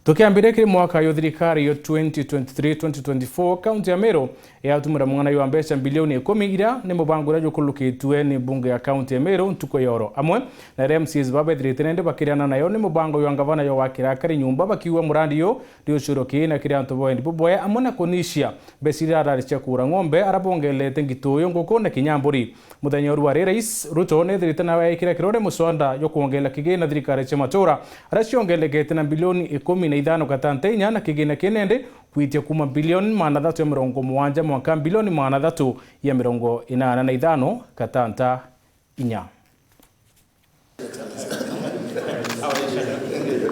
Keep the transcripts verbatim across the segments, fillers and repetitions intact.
Tukiambiria kiri mwaka yo thirikari yo twenty twenty-three twenty twenty-four, kaunti ya Meru yatumira mung'ana jwa mbeca mbilioni ikumi, iria ni mubango uria jukurukitue ni mbunge ya kaunti ya Meru ntuku ya oro. Amwe na aria M C As babethirite nende bakiriana nayo ni mubango jwa ngavana jwa gwakira akari nyumba, bakiuga murandi uyu ni ucuro kiina kiri antu ba wendi bubwega, amwe na kunicia mbeca iria arari cia kugura ng'ombe, aria bongerete ngitu uyu nguku na kinya mburi. Muthenya uru ari, Rais Ruto nethirite nawe aikira kirore muswada jwa kwongerera kigina thirikari cia matura, aria ciongerekete na mbilioni ikumi na ithano gatanta inya, na kigina kinende kwitia kuma mbilioni magana athatu ya mirongo mugwanja mwanka mbilioni magana athatu ya mirongo inana na ithano gatanta inya.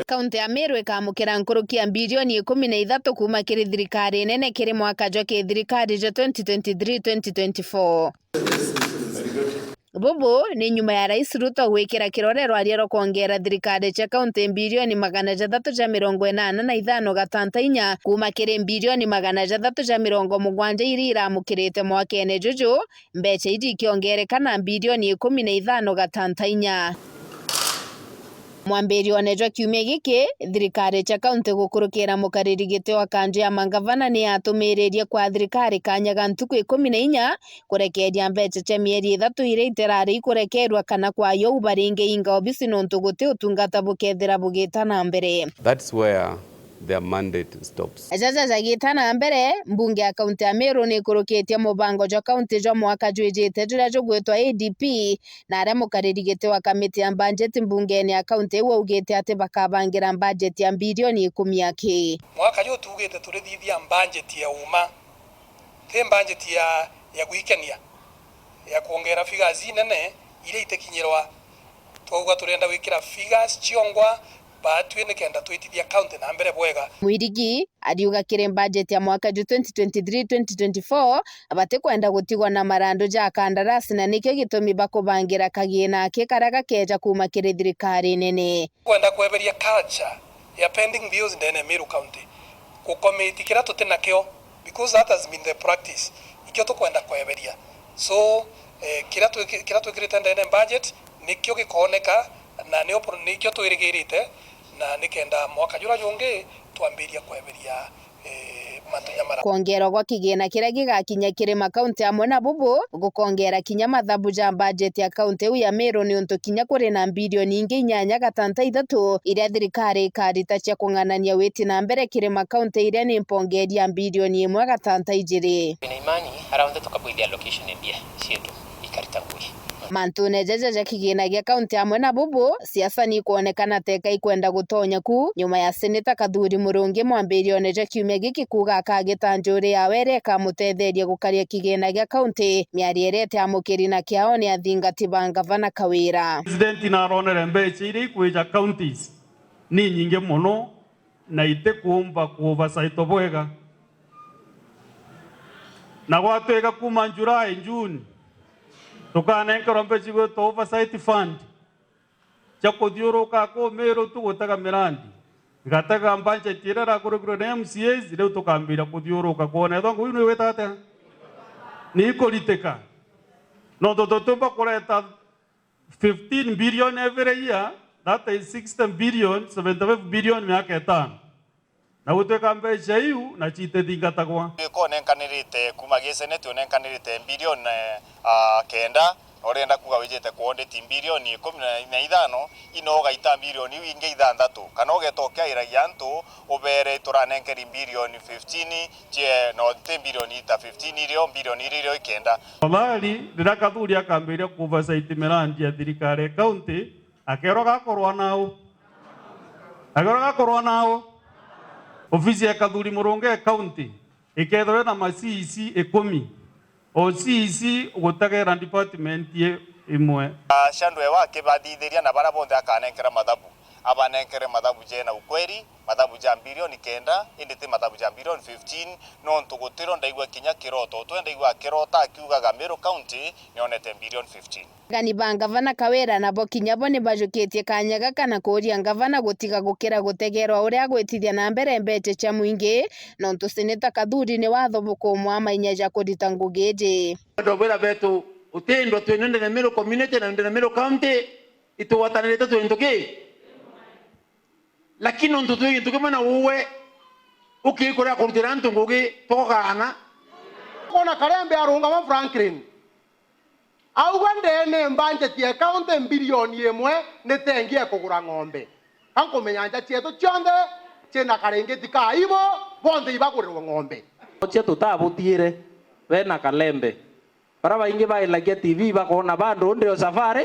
Kaunti ya Meru ikamukira nkuruki ya mbilioni ikumi na ithatu kuma kiri thirikari nene kiri mwaka jwa kithirikari jwa twenty twenty-three twenty twenty-four. Bubu ni nyuma ya Rais Ruto gwikira kirore rwaria rwa kwongera thirikari cia kaunti mbilioni magana jathatu ja mirongo inana na ithano gatanta inya kuma kiri mbilioni magana jathatu ja mirongo mugwanja iria iramukirite mwakene juju, mbeca iji ikiongereka na mbilioni ikumi na ithano gatanta inya. Mwambirione jwa kiumia giki, thirikari cia kaunti gukurukira mukariri giti wa kanju ya mangavana ni yatumiririe kwa thirikari kanya ga ntuku ikumi na inya kurekeria mbeca cia mieri ithatu iria itirari ikurekerua kana kwayo ubaringe inga obisi nontu guti utungata bukethira bugita na mbere. That's where their mandate stops. Jaja jagita na mbere, mbunge ya kaunti ya Meru ni ikurukitie mubango jwa kaunti jwa mwaka jwijite juria jugwitwa A D P, na aria mukariri giti wa kamiti ya mbanjeti mbungene ya kaunti iu augite ati bakabangira mbanjeti ya mbilioni ikumi aki. Mwaka juu tuugite turithithia mbanjeti ya uma, ti mbanjeti ya, ya gwikenia, ya kwongera figures inene iria itikinyirwa. Twauga turenda gwikira figures ciongwa batwi nikenda twitithia kaunti na mbere bwega. Mwirigi ariuga kiri mbanjeti ya mwaka juu twenty twenty-three twenty twenty-four, batikwenda gutigwa na marandu ja kandarasi, na nikio gitumi bakubangira kagina aki karia gakeja kuma kiri thirikari nene. Kwenda kweberia culture ya pending bills ndene ya Meru County, gukomiti kiria tuti nakio, because that has been the practice, ikio tukwenda kweberia. So, eh, kiria twiki-, kiria twikirite ndene ya budget, nikio gikooneka, na nio pro-, nikio twirigirite, na nikenda mwaka juria jungi twambiria kweberia, eh, mantu ja mara. Kwongerwa gwa kigina kiria gigakinya kiri makaunti amwe na bubu, gukongera kinya mathabu ja mbanjeti ya kaunti iu ya Meru, niuntu kinya kuri na mbilioni ingi inyanya gatanta ithatu iria thirikari ikarita cia kung'anania witi na mbere kiri makaunti iria ni mpongeria mbilioni imwe gatanta ijiri. Twina imani aria onthe tukabwithia allocation ya mbia cietu ikarita ngugi. Mantune jaja ja kigina gia kaunti amwe na bubu, siasa ni ikwonekana teka ikwenda gutonya ku, nyuma ya Seneta Kathuri Murungi mwambirione jwa kiumia giki kuuga akagita njuri yawe iria ikamutetheria gukaria kigina gia kaunti, miario iria itiamukiri na kiao ni athingati ba ngavana Kawira. President naronere mbeca iria ikwija counties ni nyingi mono, na itikuumba ku oversight bwega. Na gwatwika kuuma July, June, tukanenkerwa mbeca igwitwa oversight fund cia kuthiuruka kuu Meru tu gutega mirandi. Igatega budget iria irakurukirwe ni M C As, riu tukambiria kuthiuruka kwona ethwa ngugi ni igwita atia? Ni ikuritika. Nontu tutiumba kureta fifteen billion every year, that is sixty billion, seventy-five billion miaka itano. Na gutwika mbeca iu na citithingatagwa. Ikonenkanirite kuma gi seneti, unenkanirite billion, eh, ah, kenda, na urenda kuga wijite ku audit billion ikumi na ithano, ino ugaita billion iu ingi ithanthatu, kana ugeta ukiairagia antu ubere turanenkeri billion fifteen, cie, no ti billion ita fifteen irio, billion irio ikenda. Tafadhali, riria Kathuri akambiria ku oversight mirandi ya thirikari ya county, akerwa gakorwa nau. Akerwa gakorwa nau. Ofisi ya Kathuri Murungi ya county ikethirwa na ma C E C ikumi. O C E C gutegera department ye imwe. Ashandwe wake bathithiria na baria bonthe akanenkera mathabu. Abanenkere mathabu jena ukweri, mathabu ja mbilioni kenda, indi ti mathabu ja mbilioni fifteen, nontu gutiro ndaigua kinya kiroto. Utwe ndaigua akirota akiugaga Meru County nionete mbilioni fifteen. Agani ba ngavana Kawira nabo kinya bo ni bajukitie kanya gaka na kuuria ngavana gutiga gukira gutegerwa uria agwitithia na mbere mbeca cia mwingi, nontu Seneta Kathuri ni watho bukumwa mainya ja kurita ngugi iji. Ndobwira betu, utindwa twinende na Meru community na ndene Meru County, itugwatanirite twintu ki? Lakini nontu twi gintu kimwe na uwe, ukikuria kurutira antu ngugi, tugokaana. Kona Karembe arungama Franklin. Auga ndene mbanjeti ya kaunti mbilioni imwe ni tengi ekugura ng'ombe. Ka nkumenya nja cietu cionthe ciina karingiti ka ibo, bonthe ibagurirwe ng'ombe. Ocia tutabutiire, we na Kalembe. Bara baingi bailagia T V bakoona bandu ndio safari,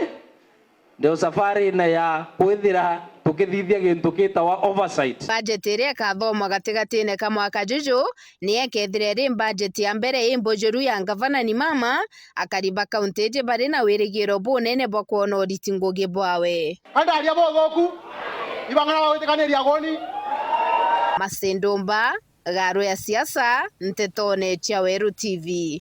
ndio safarine ya kwithira tukithithia gintu gitawa oversight. Bajeti iria ikathomwa gatigatine ka mwaka juju, ni ekethira iri bajeti ya mbere imbujuru ya ngavana ni mama, akari ba kaunti iji bari na wirigiro bunene bwa kwona uriti ngugi bwawe. Ka ndaria buthuku? Ibang'ana wa gwitikaniria guni? Masindumba, Garo ya Siasa, Ntetone cia Weru T V.